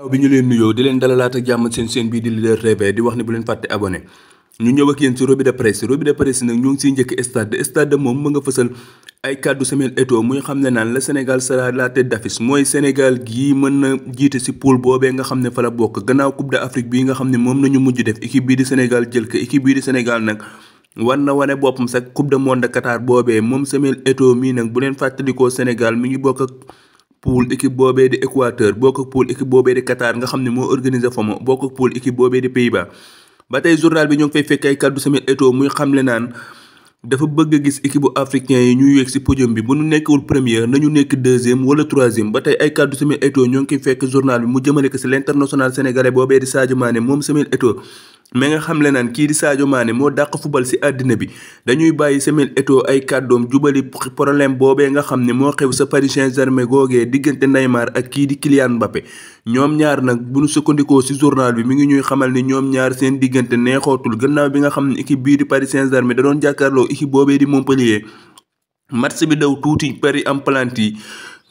waaw bi ñu leen nuyoo di leen dalalaat ak jàmm seen bii di Leader TV di wax ni bu leen fàtte abonné ñu ñëw ak yéen ci revue de presse nag ñu ngi siy njëkk stade moom mu nga fësal ay kàddu Samuel Eto'o muy xam ne naan la Sénégal sera la tête d'affiche mooy Sénégal gii mën na jiite si poule boobee nga xam ne fa la bokk gannaaw Coupe d'Afrique bii nga xam ne moom nañu mujj def équipe bii di Sénégal jël ko équipe bii di Sénégal nag war na wane boppam sax Coupe du monde Qatar boobee moom Samuel Eto'o mii nag bu leen fàttalikoo Sénégal mi ngi bokk ak poule équipe boobee di Équateur bokk ak poule équipe boobee di Qatar nga xam ne moo organisé FOMO bokk ak poule équipe boobee di Pays-Bas ba tey journal bi ñoo ngi fay fekk ay kàddu Samuel Eto'o muy xamle naan dafa bëgg a gis équipe bu africain yi ñuy yegg ci podium bi bu ñu nekkul première nañu nekk deuxième wala troisième ba tey ay kàddu Samuel Eto'o ñoo ngi koy fekk journal bi mu jëmale ko ci l'international sénégalais boobee di Sadio Mané moom Samuel Eto'o mais nga xamle naan kii di Sadio Mané moo dàq fubal ci àddina bi dañuy bàyyi Samuel Eto'o ay kàddoom jubali problème boobee nga xam ne moo xew sa Paris Saint-Germain googee diggante Neymar ak kii di Kylian Mbappé ñoom ñaar nag bu ñu sukkandikoo ci journal bi mi ngi ñuy xamal ni ñoom ñaar seen diggante neexootul gannaaw bi nga xam ne équipe bii di Paris Saint-Germain da doon jàkkaarloo équipe boobee di Montpellier match bi daw tuuti Paris am planti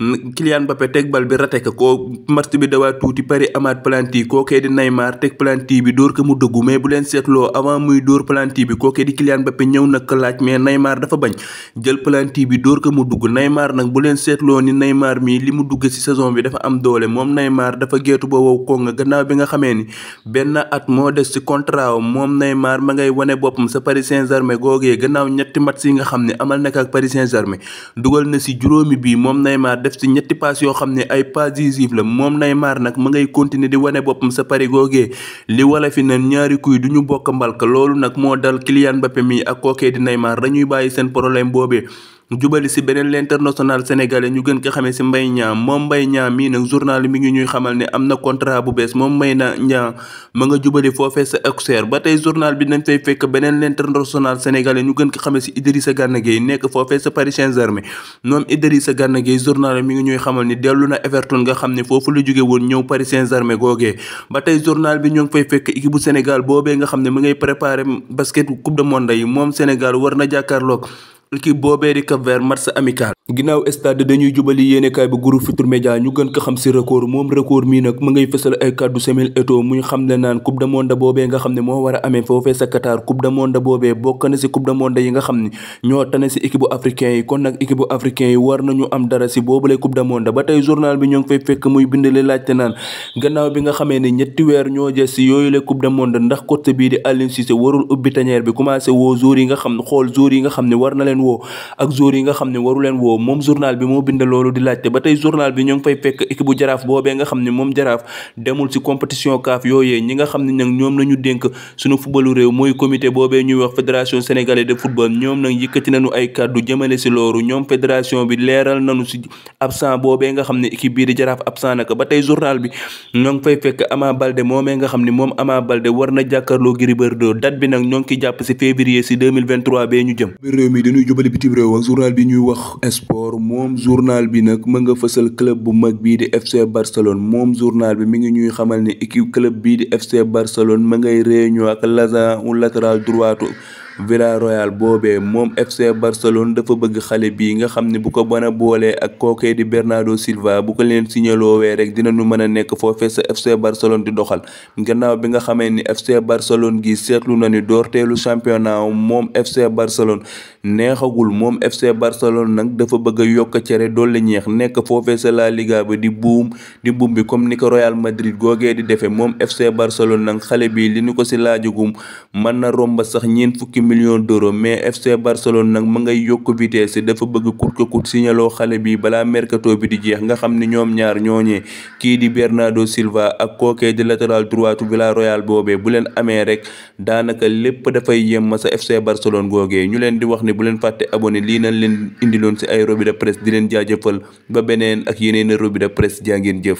Kylian Mbappé teg bal bi raté ko match bi dawaat tuuti Paris amaat planti kookee di Neymar teg planti bi dóor ko mu dëggu mais bu leen seetloo avant muy dóor planti bi kookee di Kylian Mbappé ñëw nag ko laaj mais Neymar dafa bañ jël planti bi dóor ko mu dugg Neymar nag bu leen seetloo ni Neymar mii li mu dugg ci saison bi dafa am doole moom Neymar dafa geetu ba wow ko nga gannaaw bi nga xamee ni benn at moo des ci contrat moom Neymar ma ngay wane boppam sa Paris Saint-Germain googee gannaaw ñetti match yi nga xam ne amal na ko ak Paris Saint-Germain dugal na ci juróomi bii moom Neymar def ci ñetti pass yoo xam ne ay pass décisives la moom Neymar nag ma ngay continuer di wane boppam sa Paris googee li wala fi na ñaari kuy du ñu bokk mbalka loolu nag moo dal Kylian Mbappé mi ak kookee di Neymar dañuy bàyyi seen problème boobee jubali ci beneen l'international sénégalais ñu gën ko xamee ci Mbaye Niang moom Mbaye Niang mii nag journal mi ngi ñuy xamal ne am na contrat bu bees moom Mbaye Niang ma nga jubali foofee sa Auxerre ba tey journal bi dañ fay fekk beneen l'international sénégalais ñu gën ko xamee ci Idrissa Gana Gueye nekk foofee sa Paris Saint-Germain moom Idrissa Gana Gueye journal mi ngi ñuy xamal ni dellu na Everton nga xam ne foofu la jóge woon ñëw Paris Saint-Germain googee ba tey journal bi ñoo ngi fay fekk équipe bu Sénégal boobee nga xam ne mu ngay préparer basket coupe du monde yi moom Sénégal war na jàkkaarloog équipe boobee di Cap-Vert match amical ginnaaw stade dañuy jubali yéenekaay bu groupe Futurs Médias ñu gën ko xam ci record moom record mii nag mu ngay fësal ay kàddu Samuel Eto'o muy xam ne naan coupe du monde boobee nga xam ne moo war a amee foofee sa Qatar coupe du monde boobee bokk na ci coupe du monde yi nga xam ne ñoo tane ci équipe bu africain yi kon nag équipe bu africain yi war nañu am dara ci boobule coupe du monde ba tey journal bi ñoo ngi fay fekk muy bindale laajte naan gannaaw bi nga xamee ne ñetti weer ñoo jees ci yooyu le coupe du monde ndax coach bii di Aliou Cissé warul ubbi tanière bi commencé woo joueurs yi nga xam ne xool joueurs yi nga xam ne war na leen woo ak joueurs yi nga xam ne waru leen woo moom journal bi moo bind loolu di laajte ba tey journal bi ñoo ngi fay fekk équipe bu jaraaf boobee nga xam ne moom jaraaf demul ci compétition CAF yooyee ñi nga xam ne nag ñoom nañu dénk suñu footballu réew mooy comité boobee ñuy wax fédération sénégalaise de football ñoom nag yëkkati nañu ay kàddu jëmale ci loolu ñoom fédération bi leeral nañu ci absent boobee nga xam ne équipe bii di jaraaf absent naka ba tey journal bi ñoo ngi fay fekk Ama Baldé moomee nga xam ne moom Ama Baldé war na jàkkaarloo Gris Bordeaux date bi nag ñoo ngi ki jàpp ci février ci 2023 bee ñu jëm réew mi dañuy jubali bitim réew ak journal bi ñuy wax sport moom journal bi nag ma nga fësal club bu mag bii di FC Barcelone moom journal bi mi ngi ñuy xamal ne équipe club bii di FC Barcelone ma ngay réunion ak latéral droit Villarreal boobee moom FC Barcelone dafa bëgg xale bii nga xam ne bu ko mën a boolee ak kookee di Bernardo Silva bu ko leen signaloowee rek dinañu mën a nekk foofee sa FC Barcelone di doxal gannaaw bi nga xamee ni FC Barcelone gi seetlu na ni doorteelu championnat moom FC Barcelone neexagul moom FC Barcelone nag dafa bëgg a yokk cere dolli ñeex nekk foofee sa La Liga ba di buum bi comme ni ko Real Madrid googee di defee moom FC Barcelone nag xale bii li ñu ko ci laajugum mën na romba sax ñeent fukki millions d'euros mais FC Barcelone nag ma ngay yokk vitesse dafa bëgg coûte que coûte signaloo xale bi balaa mercato bi di jeex nga xam ni ñoom ñaar ñooñee kii di Bernardo Silva ak kookee di latéral droit Villarreal boobee bu leen amee rek daanaka lépp dafay yem sa FC Barcelone googee ñu leen di wax ni bu leen fàtte abonné lii nañ leen indiloon ci ay revue de presse di leen jaajëfal ba beneen ak yeneen revue de presse jaa ngeen jëf